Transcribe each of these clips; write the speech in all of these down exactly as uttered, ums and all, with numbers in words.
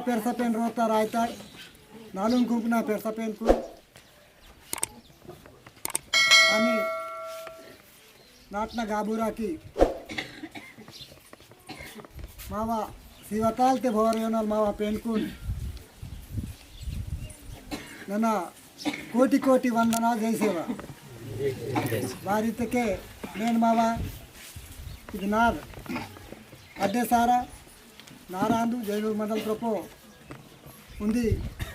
पेरसा पेन रोता रायता, नालुंग कुंपना पेरसा पेन कु। अनि नाटना गाबुराकी मावा सिवतालते भोर योनल मावा पेनकुन नना कोटि कोटि वंदना जय सेवा। बारी तके नेन मावा इद नार अड्डे सारा नारांदु जयनूर मंडल त्रोपो उंदी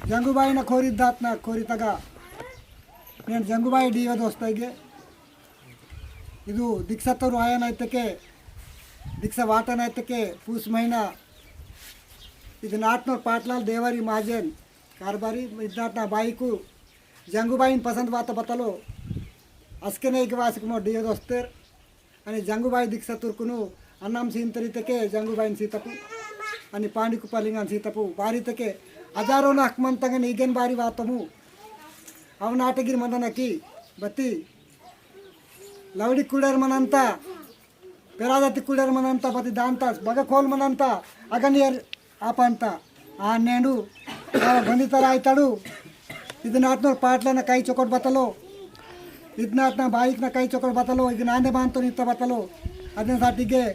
जंगुबाई ना कोरी दात ना कोरी तगा। नेन जंगुबाई डीओ दोस्तैगे इदु दीक्षा तोर आयन अइतके, दीक्षा वाटन अइतके, पूस महीना इद नाटनोर पाटलाल देवारी महाजन कारबारी इद नाटना बाईकु जंगुबाईन पसंद वाता बतलो। अस्केने इग वासिक मोर डीओ दोस्तेर अनि जंगुबाई दीक्षा तुर्कुनु अन्नम सींतरी तके जंगुबाईन सीतपु अनि पांडी कुपालिंगन सीतपु बारी तके हजारों ना हकमंतंगन इगेन बारी वातमु। अव नाटगिर मंदनकी बती लवड़ी कुड़ेर मनंता, पेरादती कुड़ेर मनंता, बती दांता, बगा खोल मनंता, अगनियर आपंता। आ नेंडु, आ गंदितर आयताडु। इद नाटनोर पाटलाना काई चोकोट बतलो। इद नाटना बाईकना काई चोकोट बतलो। इग नांदे बांतो नित्ता बतलो। अदेन साटिगे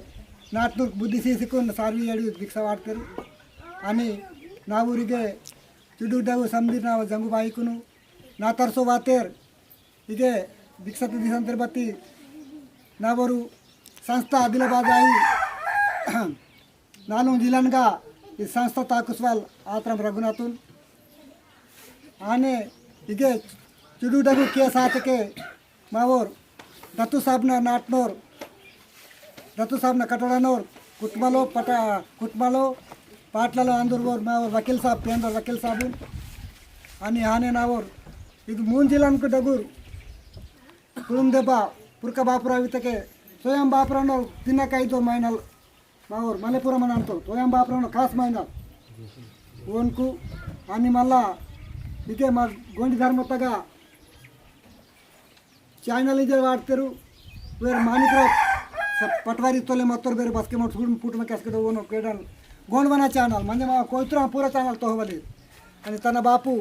नाटनोर बुद्धि सीसिकुन सारवी एडु दीक्षा वाटतेरु। अनि ना ऊरिगे चुडुडगु समदिर ना जंगु बाईकुनु ना तरसो वातेर इगे दीक्षात दिसंतर बती नावोरु संस्था आदिलाबाद आई नालुंग जिलानगा इद संस्था ताकुसवाल आतरम रघुनाथुन आने इगे चुडुडगु केस आतके मावोर दत्तु साबना नाटनोर दत्तु साबना कटोड़ानोर कुटमालो पटा कुटमालो पाटलालो आंदुरवोर मावोर वकील साब पेंदोर वकील साबुन अनि आने नावोर इद मूंजिलनकु डगुर कुलुम देबा पुरका बापुरा वितके स्वयं बापुरानो दिना काइदो माइनल मावोर मलेपुरा मनांतो स्वयं बापुरानो खास माइनल ओनकु अनि मल्ला इके मा गोंडी धर्म तगा चैनल इजे वाटतेरु वेर मानिकराव पटवारी तोले मत्तोर वेर बसके मोट फुट फुट में कैसके दो वोनो केडन गोंडवाना चैनल मंजे मा कोइतुरा पूरा चैनल तोहवली अनि तना बापू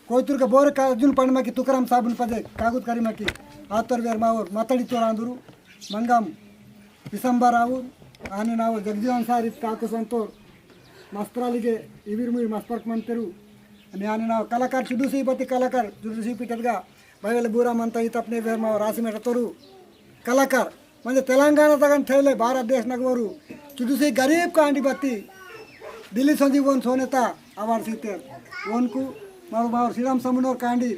कोइतुर के बोरे का अर्जुन पंडमा की तुकाराम साबुन पदे कागुत करीमा की आतोर वेर मावोर मतड़ी तोर आंदुरु मंगम दिसंबर आउर आने नावोर जगजीवन सारी ताकु संतोर मस्तरालिगे इविर मुई मस्तरक मंतेरु अनि आने नावोर कलाकार चुडुसी बती कलाकार चुडुसी पिटदगा बाइवेले बुरा मंता इतपने वेर मावोर रासी मेटा तोरु कलाकार मंजे तेलंगाना तगन थैले भारत देश नगवोरु चुडुसी गरीब कांडी बत्ती दिल्ली संजी वोन सोनेता अवार्ड सीतेर वोनकु मावोर मावोर श्रीराम समुनोर कांडी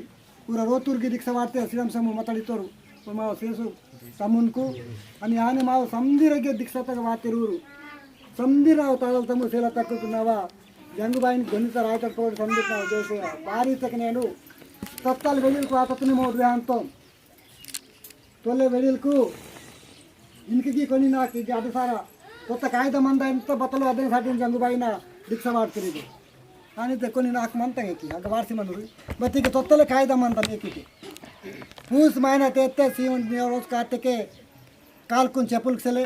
पूरा रोतुर गी दीक्षा वाटते श्रीराम समू मतड़ी तोरु मावोर सेसु समुनकु अनि आने मावोर समदिर गे दीक्षा तक वातेरुरु समदिर नाव तालल तमु सेला तक नावा जंगुबाईन गणित रायतर कोड समदिर नाव जैसे बारी तक नेनु तत्तल वेलिल को आततने मोड वेहंतोम तोले वेडिलकु इनकी की कोनी ना की गाड़ी सारा कोत्ता कायदा मंदा इंता बतलो अदेन साटी जंगुबाईना दीक्षा वाटतेर इदे। आनी ते कोनी नाक मंता की अग वारसी मनुरी बत्ती के तोत्तले कायदा मंदा ने की पूस मायना तेत्ते सीवन ने रोज काते के कालकुन चेपुल सेले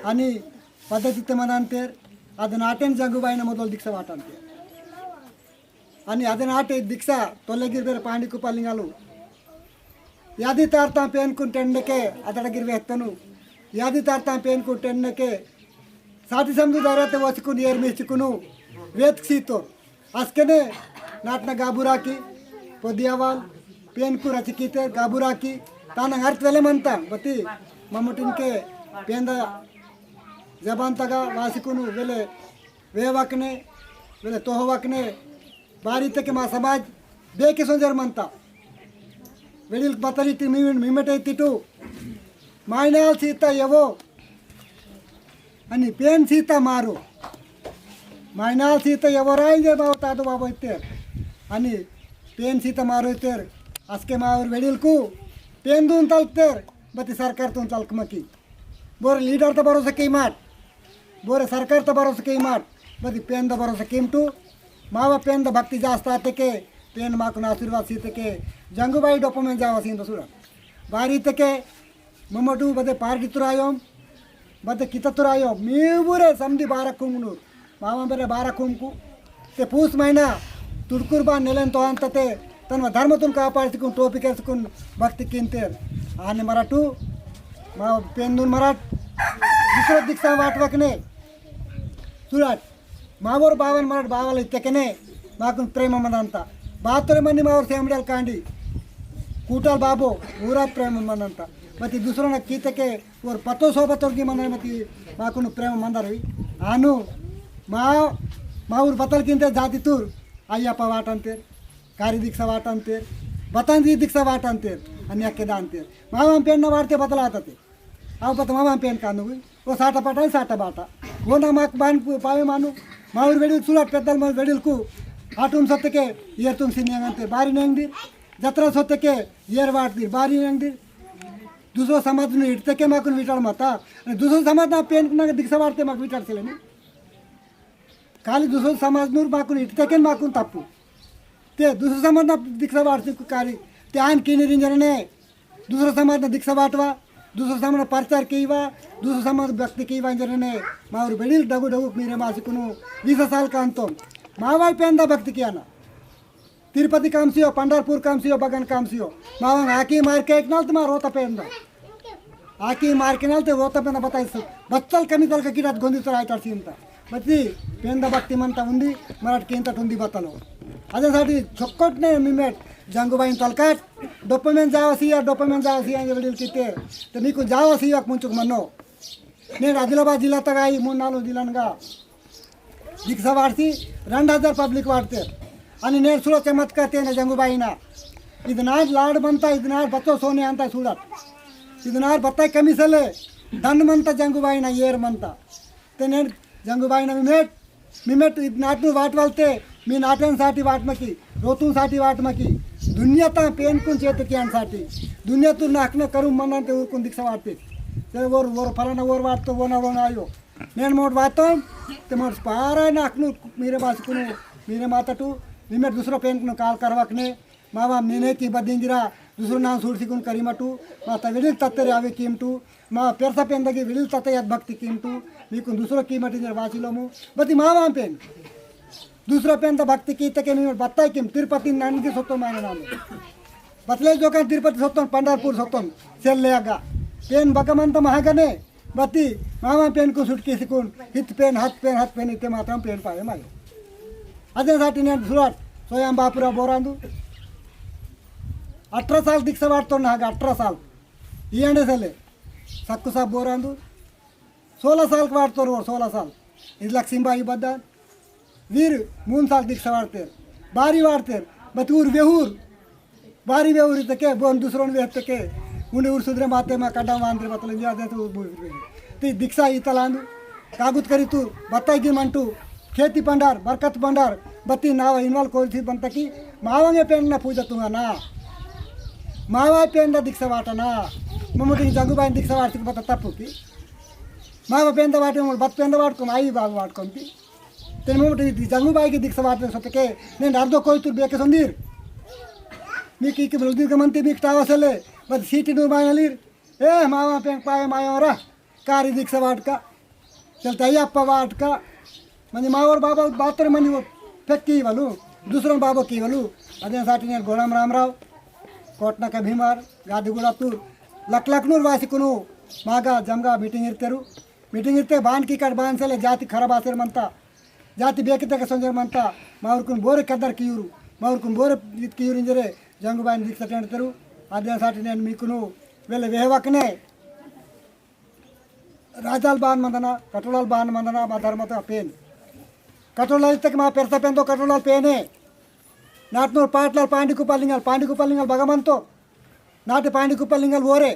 अनि पद्धति ते मनांतेर अद नाटेन जंगुबाईना मोदल दीक्षा वाटंतेर। अनि अदे नाटे दीक्षा तोलेगिर बेर पांडी कुपालिंगालु। यादी तारता पेनकुन टेन्नके अदड़गिर वेहतनु। यादी तारता पेनकुन टेन्नके साटी समदु दाराते वसकुन एर मिसकुनु वेत सीतो। अस्केने नाटना गाबुराकी पोदियावाल पेनकु रचिकीते गाबुराकी ताना अर्थ वेले मंता बती मम्मटिनके पेंदा जबान तगा वासिकुनु वेले वेवकने, वेले तोहवकने, बारी तके मा समाज बेके सोंजर मंता। वेडिल बतरी ती मिमिट, मिमिट तिटू। माइनाल सीता येवो। अनि पेन सीता मारो। माइनाल सीता येवो राइंजे बाबू तादो बाबू इत्तेर। अनि पेन सीता मारो इत्तेर। अस्के मावर वेडिलकु पेन दून तलतेर। बती सरकार तुन तलकमकी। बोरे लीडर त भरोसा कीमाट, बोरे सरकार त भरोसा कीमाट, बदी पेन द भरोसा कीमटू, मावा पेन द भक्ति जास्ता तेके, पेन माकुन आशीर्वाद सीतेके, जंगुबाई डोपमें जावा सींद सुड़ा। बारी तेके, ममटू बदे पार्टी तुरायोम, बदे किता तुरायोम, मीवुरे समदी बारा कुंगनूर, मावा बेरे बारा कुमकु। ते पूस महीना तुड़कुर बा नेलेन तो अंतते तन धर्मतुन कापाड़सिकुन टोपी केरसिकुन भक्ति किंतेर। आने मराठू मा पेंदुन मराठ दूसरो दीक्षा वाटवकने। सुराट मावोर बावन मराठ बावल इत्तेकने माकुन प्रेम मंदंता। बातोर मनी मावोर सेमडल कांडी कूटल बाबो ऊरा प्रेम मंदंता। मती दूसरो न कीतेके ओर पतो सोबतोर की मंदर मती माकुन प्रेम मंदर हुई। आनु मा मावोर बतल किंते जाति तुर अय्यप्पा वाटंतेर, कारी दीक्षा वाटंतेर, बतंजी दीक्षा वाटंतेर, अन्य केदांतेर। मावा पेन न वाटते बतलातते। अव बत मावा पेन कानु हुई। ओ साटा पाटा, साटा बाटा। ओ ना माक बान पु-, पावे मानु। मावोर वेडिल सुराट पेद्दल मावोर वेडिलकु। आटुम सत्तेके, येर तुम सिन्यांगंते, बारी नेंगदीर। जत्रा सत्तेके, येर वाटदीर, बारी नेंगदीर। दूसरो समाज नु इटतेके माकुन विटाड़ मता। दूसरो समाज ना पेन ना दीक्षा वाटते माक विटाड़ सिलेनी। काली दूसरो समाज नूर माकुन इटतेकेन माकुन तप्पु। ते दूसरो समाज ना दीक्षा वाटते कारी। ते आन किनी रिंजरने दूसरो समाज ना दीक्षा वाटवा, दूसरो समाज ना प्रचार कीवा, दूसरो समाज भक्ति कीवा इंजरने मावोर वेडिल डगु डगु मीरे मासिकुनु बीस साल कांतो। मावाई पेंदा भक्ति कियाना। तिरुपति कामसियो, पंढरपुर कामसियो, बगन कामसियो। मावंग आकी मारके एक नाल ते मा रोता पेंदा। आकी मारके नाल ते रोता पेंदा बताई सु। बच्चल कमी तल का किरात गोंदी तो रायतार सीनता। बच्ची पेंदा भक्ति मंता उंदी, मराठ केंता उंदी बतलो। अदे साटी चोक्कोटने मिमेट जंगुबाईन तलकाट, डोपमेन जावसिया, डोपमेन जावसिया, ये वेडिल किते। ते मीकु जावसिया मुंचुक मनो। नेंड आदिलाबाद जिला तगा ई मूंद नालुंग जिलानगा दीक्षा वाटसी, रेंडु हजार पब्लिक वाटतेर। अनि नेंड सुरो चमत्कार तेना जंगुबाईना। इदनार लाड मंता, इदनार बच्चो सोने अंता सुड़त। इदनार बत्ता कमी सेले, दन मंता जंगुबाईना, येर मंता। ते नेंड जंगुबाईना मिमेट, मिमेट इद नाटनु वाट वालते, मी नाटन साटी वाट मकी, रोतुन साटी वाट मकी, दुनिया ता पेनकुन चेत कियान साटी, दुनिया तुर नाकना करुम मनंते उरकुन दीक्षा वाटते। ते वोर, वोर फलाना वोर वाटतो, वोना, वोना आयो। नेन मोट वातन, ते मोट पारा नाकनु, मीरे बासकुनु, मीरे मातटु, मिमेट दूसरो पेनकुनु काल करवकने, मावा मिने की बदिंजिरा, दूसरो नाम सूरसिकुन करीमटु, माता विडिल तत्तरे आवे कीमटु, मा पेरसा पेंदगी विडिल तत्त याद भक्ति कीमटु, मीकुन दूसरो कीमट इंजर वासिलोमु, बती मावा पेन। दूसरो पेन त भक्ति कीतेके मी बत्ताई कीम, तिरुपति ननगी सोतो माने नामे। बतले जोकान तिरुपति सोतोन, पंढरपुर सोतोन, सेल लेगा। पेन बकमन त महागने, बती मावा पेनकु सुटकेसिकुन, हित पेन, हात पेन, हात पेन, इते मात्रम पेन पाए मायो। अदे साटी नेन सुराट, सोयाम बापुरा बोरांदु। अठरा साल दीक्षा वाटतोन नागा, अठरा साल। इयंडे सेले, सक्कु साब बोरांदु। सोला साल वाटतोर, सोला साल। इद लक्ष्मीबाई बद्दान। वीर मूंद साल दीक्षा वाटतेर। बारी वाटतेर। बती ऊर वेहूर। बारी वेहूर इत्तेके, बोन दूसरोन वेहतेके। उंडे ऊर सुधरे माते मा कड्डा वांद्रे बतले इंजर अदे तो ऊर बोल रे। ती दीक्षा इतलांदु। कागुत करीतु, बत्ताई गिमंटु, खेती पंडार, बरकत पंडार, बत्ती नावा इनवाल कोरिसी बंतकी, मावंगे पेन ना पूजा तुंगा ना। मावा पेन दा दीक्षा वाटा ना। मम्मुटी जंगुबाईन दीक्षा वाटसी बता तप्पु की। मावा पेंदा वाटे मोर बत पेंदा वाटकोम आई बाबा वाटकोम ती। तेन मोमट जंगुबाई की दीक्षा वाटने सोतके, नेन अर्दो कोईतुर बेके सोंदीर। मीकी की बलदीर के मंती मीक टावा सेले, बद सीटी नू मायनलीर। ए, मावा पेंग पाए मायोरा, कारी दीक्षा वाटका। चलते अय्यप्पा वाटका। मंजे मावोर बाबा बातर मंजे वो फेक्की वालू, दूसरों बाबा की वालू। अदे साटी नेन गोडाम रामराव, कोटना का भीमार, गादीगुड़ा तूर, लक लक नूर वासिकुनु, मागा जमगा मीटिंग इरतेरु। मीटिंग इत्ते बान की कट बान सेले जाति खराब आसेर मंता। जाति बेकिते के सोंजेर मंता। मावरकुन बोरे कदर कियुरु। मावरकुन बोरे इत कियुरु इंजरे जंगुबाईन दीक्षा टेंडतेरु। अदे साटी नेन मीकुनु वेले वेहवकने। राजाल बान मंदना, कटोलाल बान मंदना, मा धर्मत पेन। कटोलाल इत्तेके मा पेरसा पेंदो कटोलाल पेने। नाटनूर पाटलाल पांडी कुपार लिंगाल, पांडी कुपार लिंगाल बगा मंतो। नाटे पांडी कुपार लिंगाल ओरे।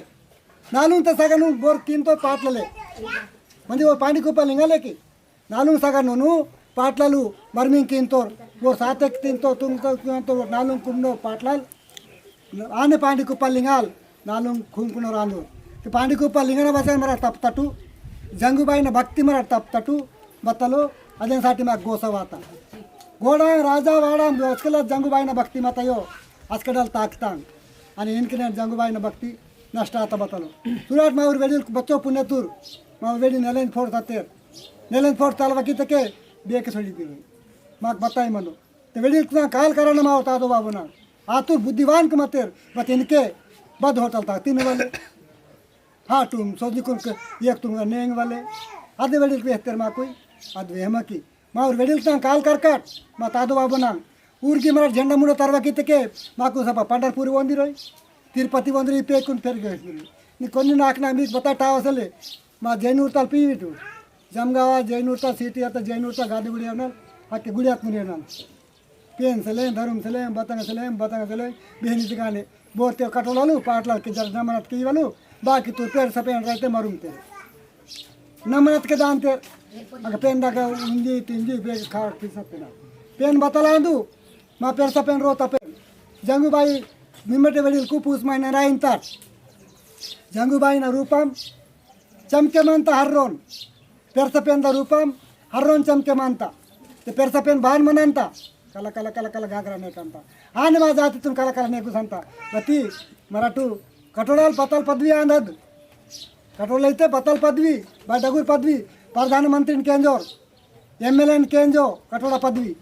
नालुंग ते सगनून बोर किंतो पाटलाले। मंजे वो पांडी कुपार लिंगाले की। नालुंग सगनूनु पाटलालु मरमिंग किंतोर। वो सातेक तिंतो तुंगतो किंतो नालुंग कुमनो पाटलाल। आने पांडी कुपार लिंगाल नालुंग कुमकुनो रांदो। ते पांडी कुपार लिंगाना बसन मरा तप तटु। जंगुबाईना भक्ति मरा तप तटु। बतलो अदेन साटी मा गोसा वाता। गोडा राजा वाडा अस्कला जंगुबाईना भक्ति मतायो। अस्कडाल ताकतांग। अनि इनके नेन जंगुबाईना भक्ति नष्ट आता बतलो। सुराट मावोर वेडिल बच्चो पुनेतुर। मावोर वेडिल नेलेंज फोड़ तत्तेर। नेलेंज फोड़ तलवा कित्तेके बेके सोड़ी दिरो। माक बताई मनो। ते वेडिल तुना काल करना माओ तादो बाबू ना। आतुर बुद्धिवान के मतेर, बत इनके बद होटल ता तीन वाले। हाँ, तुम सोजी कुन के, एक तुम नेंग वाले। आदे वेडिल के बेहतर मा कोई, आदे वेहमा की। मा उर वेडिल तां काल करकट, मा तादो बाबू नांग। उर की मरा झंडा मुंडा तरवा की तके, माकु सपा पंढरपुर वंदी रोई, तिरुपति वंदी रोई, पेकुन फेर गए। नी कोन्नी नाक ना मीक बता टाव असले, मा जैनूर तल पीविटू। जमगावा जैनूर तल सिटी अता जैनूर तल गादी गुड़ी अनल, अक्के गुड़ी आत्मरी अनल। पेन सेलें, धरुम सेलें, बतंग सेलें, बतंग सेलें, बिहनी तिकाने। बोरते कटोलालु, पाटलाल के जर नमनत के इवालु, बाकी तो पेरसा पेन रहते मरुम तेरे। नमनत के दान तेरे। अगर पेन दागा उंजी, तिंजी, बेग खा, पी सकते ना। पेन बतलांदु, मा पेरसा पेन रोता पेन। जंगू बाई, मिम्मटे वेडिल कु पूस मायना राइन तार। जंगू बाई ना रूपम, चमके मंता हर रोन। पेरसा पेनदा रूपम हर रोन चमके मंता। ते पेरसा पेन बान मनंता। कला, कला, कला, कला घाघरा नेकंता। आने मा जाति तुन कला, कला नेकुसंता। बती मराठू कटोड़ाल पताल पदवी आंदद। कटोड़ाल इते पताल पदवी, बा डगुर पदवी, प्रधानमंत्री केंजोर। एमएलए न केंजो कटोड़ा पदवी।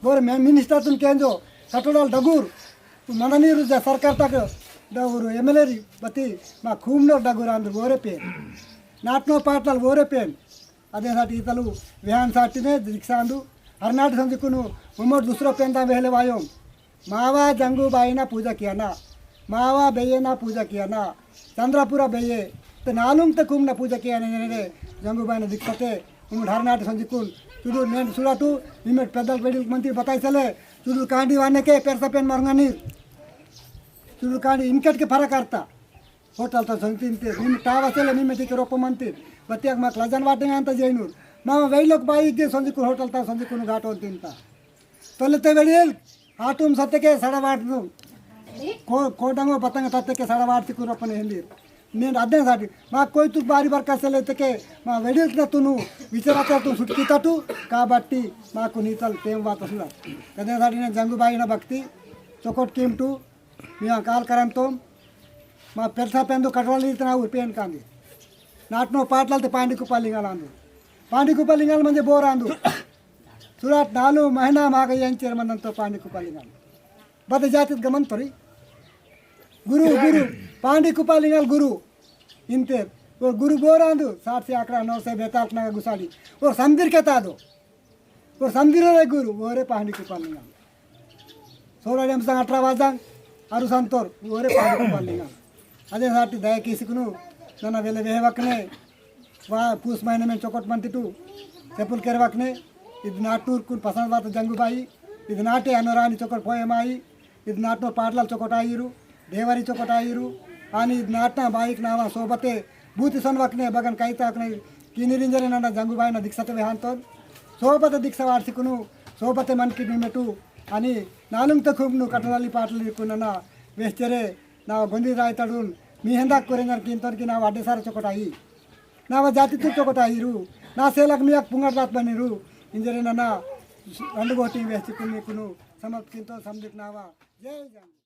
बोर मे मिनिस्टर तुन केंजो कटोड़ाल डगुर। मननीय रुजा सरकार तक डगुर एमएलए री बती मा खूमनोर डगुर आंदु बोरे पेन। नाटनो पाटलाल बोरे पेन। अदे साटी इतलु वेहान साटी ने दीक्षा आंदु। हरनाट संदिकुनु उमर दूसरो पेन ता वेहले वायोम। मावा जंगू बाई ना पूजा किया ना, मावा बेये ना पूजा किया ना, चंद्रपुरा बेये, ते नालुंग ते कुम ना पूजा किया ने, ने, ने, जंगू बाई ना दीक्षाते, उम ढारनाट संजिकुन, चुडू नेंड सुराटू, निमेट पेदल पेडिल मंत्री बताई सले, चुडू कांडी वाने के पेरसा पेन मरंगा नीर। चुडू कांडी इनकट के फरक करता। होटल ता संजिकुन ते, निमेट टावा सले, निमेट के रोपो मंत्री, बतियाक माक लजन वाटे अंता जैनूर। मामा वेलोक बाई के संजिकुन होटल ता संजिकुन घाटो तिंता। तोले ते वेडिल, आटुम सत्य के साड़ा वाट दु। को, कोडंगो बतंग सत्य के साड़ा वाट सिकुन अपने हिंदी। ने अदे साटी, मा कोई तू बारी बार कसे लेते के, मा वेडिल ना तुनु, विचार आता तू सुटकी तटू, का बाटी, मा को नीतल, तेम बात असुला। कदे साटी ने जंगू बाई ना भक्ति, चोकोट कीमटू, मिया काल करम तोम, मा पेरसा पेंदु कटवाली इतना उपेन कांदी। नाटनो पाटलाल ते पांडी कुपालिंगाल आंदु। पांडी कुपालिंगाल म्हणजे बोर आंदु। सुराट नालु महीना माग येंचेर मनंतो पांडी कुपालिंगाल। बद जातित गमन तोरी। गुरु, गुरु, पांडी कुपालिंगाल गुरु। इंतेर, वो गुरु बोर आंदु, सात से आकड़ा, नौ से बेताल नगा गुसाली। वो संदिर के तादो। वो संदिर रे गुरु, वो रे पांडी कुपालिंगाल। सोळा डेम संग अठरा वाजांग, अरु संतोर, ओरे पांडी कुपालिंगाल। अदे साटी दया किसिकुनु, नना वेले वेहवकने, वा पूस महीने में चोकोट मंतिटू, सेपुल केरवकने, इद नाटूर कुन पसंद वात जंगू बाई, इद नाटे अनोरानी चोकोट पोएमाई, इद नाटनो पाटलाल चोकोट आईरू, देवारी चोकोट आईरू, आनी इद नाटना बाईक नावा सोबते, बूति सोनवकने, बगन काईताकने, किनिरिंजरे नना जंगू बाई ना दीक्षाते वेहांतोन, सोबते दीक्षा वारसिकुनु, सोबते मन किडनी मेटू, आनी नालुंग तखुमनु कटनाली पाटली कुनना वेस्तेरे ना गोंदी रायताडुन मी हेंदा कोरेंजर किंतोन की ना वाडे सार चोकोटाई। ना वा जाति तू चोकोटाई रू। ना सेलक मियाक पुंगट रात बनी रू। इंजरे नना रंड गोटी वेस्ती कुनी कुनु समझ किंतोन समझिक ना वा। जय जंगू।